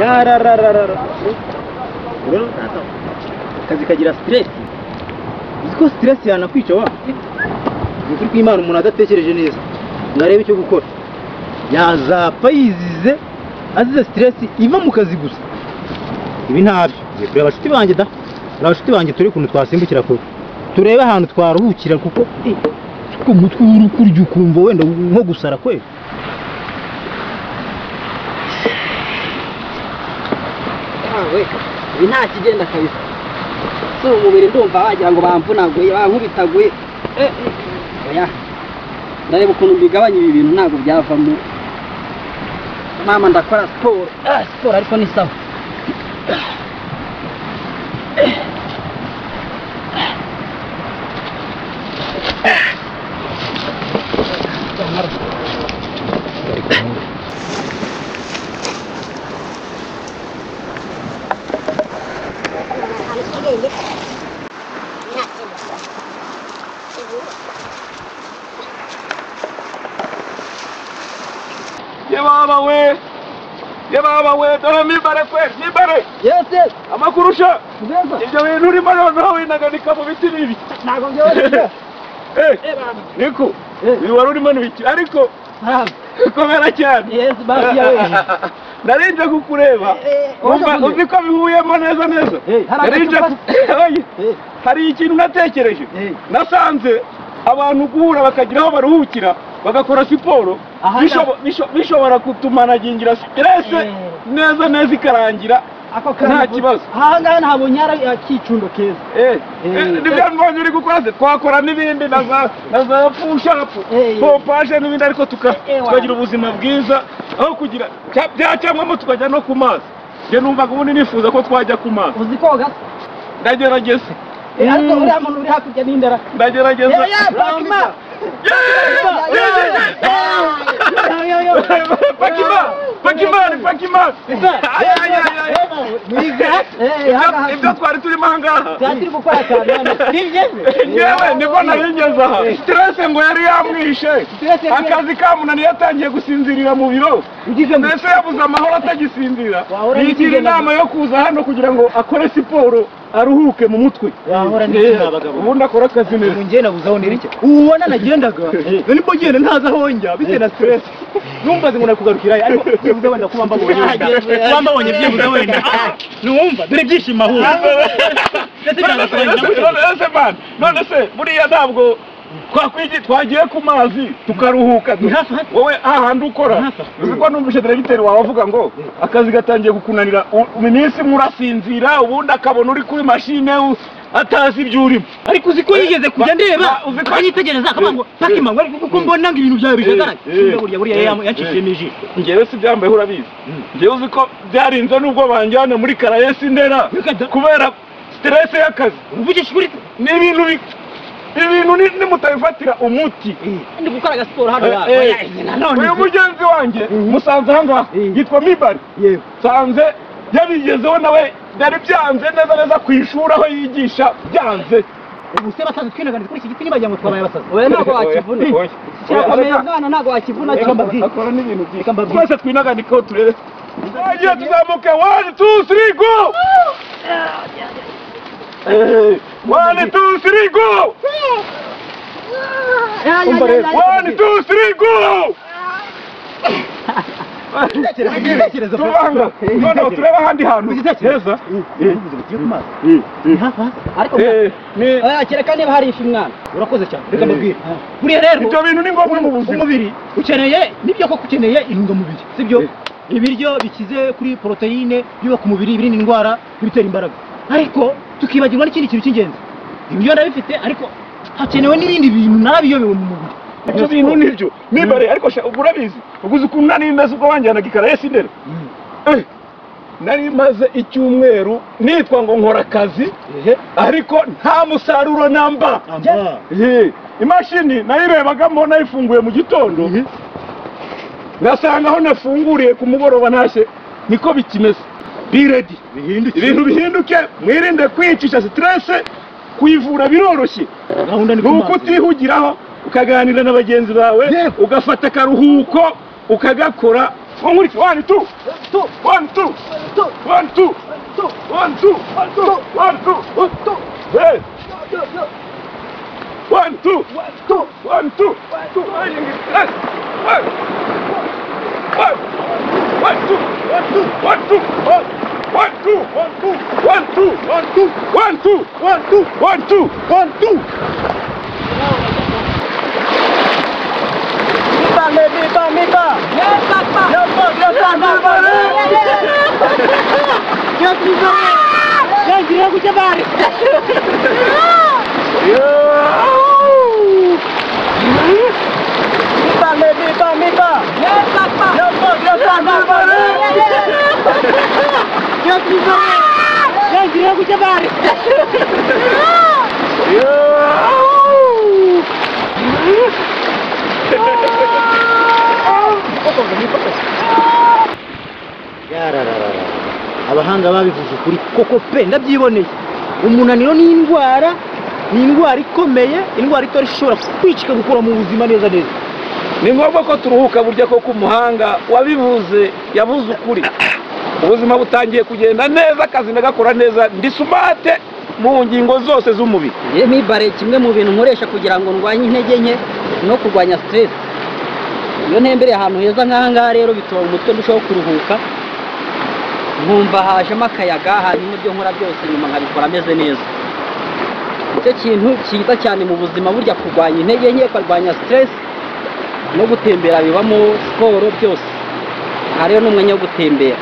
Yararararara. Akazi kagira stress. Uzi ko stress yanakwica wa? Ni ukuri kw'Imana umuntu adatekereje neza. Ngarebe icyo gukora. Yazapfa yizize azize stress iva mu kazi gusa. Ibi ntabyo. Ngiye kureba abashuti banjye da. Abashuti banjye turi kuntu twasimbukira kure. Turebe ahantu twaruhukira kuko umutwe uri kurya ukumva wenda nko gusara kwe. Ibi nta kigenda kabisa. Si umubiri ndumva wagira ngo bamvunaguye bankubitaguye. Oya. Ndareba ukuntu mbigabanya ibi bintu ntabwo byavamo. Mama ndakora siporo. Siporo ariko ni sawa. Yebaba we, dore mibare kwe, mibare. Yes, yes. Amakurusha. Ibyo bintu urimo noneho winaganika mu biti bibi. Ntabwo byoroshye. Niko, uyu wari urimo n'ibiki ariko komera cyane. Yes, basi yawe. Narinje kukureba. Uzi ko bihuyemo neza neza. Narinje hari ikintu natekereje. Nasanze abantu guhura bakagira aho baruhukira bagakora siporo bishobora kutumanagingira stress neza neza ikarangira nta kibazo. Aha ngaha ntabonye akicundo keza. Nibyo mbonye uri gukora se twakora n'ibindi na za push up pompage n'ibindi ariko tukagira ubuzima bwiza aho kugira byacamwamo tukajya no ku mazi. Njye numvaga ubundi nifuza ko twajya ku mazi. Uzi koga? Ndagerageza. Ariko uriya muntu uri hakurya n'indara. Ndagerageza. Pakima. Pakima. Ibyo twari turimo aha ngaha. Twari gukora cyane. Ngewe nibwo nabigeze aha. Stress ngo yari yamwishe. Akazi kamunaniye yatangiye gusinzirira mu biro. Mbese yabuze amahoro atagisinzira. Yigira inama yo kuza hano kugira ngo akore siporo aruhuke mu mutwe. Ubundi akora akazi neza. Njye nabuze aho nerekera. Ubona nagendaga. Nibwo ngenda ntaza aho njya bitewe na stress. Numva ngo nakugarukira ariko byibuze wenda kuba mbabonye. Kuba mbabonye byibuze wenda. Numva dore byishimo ahubwo. None se buriya ntabwo twagiye ku mazi tukaruhuka. Wowe ahandi ukora uzi ko numvise diregiteri wawe avuga ngo akazi gatangiye kukunanira iminsi imwe urasinzira ubundi akabona uri kuri mashine atazi ibyo urimo. Ariko uzi ko yigeze kujya ndeba akanyitegereza akavuga ngo Pakima ngo ariko kuko mbona ngo ibintu byawe bijagaraye. Burya yancishijemo ijisho. Njyewe si byambayeho urabizi. Njyewe uzi ko byarinze nubwo banjyana muri karayesi ndera kubera stress y'akazi. Uvugisha ukuri ni ibintu nimutabifatira umuti. Ndi gukora siporo hano. Uyu mugenzi wanjye musanze aha ngaha yitwa Mibari. Nsanze yabigezeho nawe byari byanze neza neza ku ishuri aho yigisha byanze. Ubu se basaza twinaganira kuri iki giti nibagira ngo twabaye abasazi. Oya ntabwo wakivuna. Kirakomeye mwana ntabwo wakivuna. Akora n'ibintu byinshi. Twese twinaganikeho turebe. Twagiye tuzamuke 1 2 3 go! 1 2 3 go! 1 2 3 go! Tubanga noneho tureba ahandi hantu heza. Ariko kereka niba hari ifi mwana. Urakoze cyane. Reka mbabwire. Buriya rero ibyo bintu ni ngombwa mu buzima. Umubiri ukeneye nibyo koko ukeneye intungamubiri, sibyo? Ibiryo bikize kuri poroteyine byubaka umubiri, ibirinda indwara, ibitera imbaraga. Ariko tukibagirwa n'ikindi kintu cy'ingenzi. Ibyo ndabifite ariko hakenewe n'ibindi bintu nabiyobewe mu mubiri. Ibyo bintu nibyo mibare ariko urabizi uguze ukuntu nari meze ubwo banjyanaga ikarayesi ndera. Nari maze icyumweru nitwa ngo nkora akazi ariko nta musaruro namba. Imashini nayirebagamo nayifunguye mu gitondo ngasanga aho nafunguriye ku mugoroba ntashye niko bikimeze. Be ready. Ibintu bihinduke, mwirinde kwicisha stress, kuyivura biroroshye. Ni uko utihugiraho ukaganira na bagenzi bawe ugafata akaruhuko ukagakora Nkurikire. 1 2 1 2 1 2 1 2 1 2 1 2. Hey. 1 2 1 2 1 2. 1 1 2 1 2 1 2 1 2 1 2 1 2 1 2 1 2 1 2 1 2. Mipa, mipa, mipa. Abahanga babivuze ukuri koko pe, ndabyiboneye. Umunaniro ni indwara, ni indwara ikomeye, indwara itari ishobora kwicika gukura mu buzima neza neza. Ni ngombwa ko turuhuka burya koko umuhanga wabivuze yavuze ukuri. Ubuzima butangiye kugenda neza, akazi ndagakora neza, ndi sumate mu ngingo zose z'umubiri. Mibare kimwe mu bintu nkoresha kugira ngo ndwanye intege nke no kurwanya stress. Iyo ntembereye ahantu heza nk'aha ngaha rero bituma umutwe ndushaho kuruhuka, nkumva hajemo akayaga, hanyuma ibyo nkora byose nyuma nkabikora ameze neza. Icyo kintu cyiza cyane mu buzima burya, kurwanya intege nke, kurwanya stress no gutembera bibamo siporo byose. Aha rero ni umwanya wo gutembera.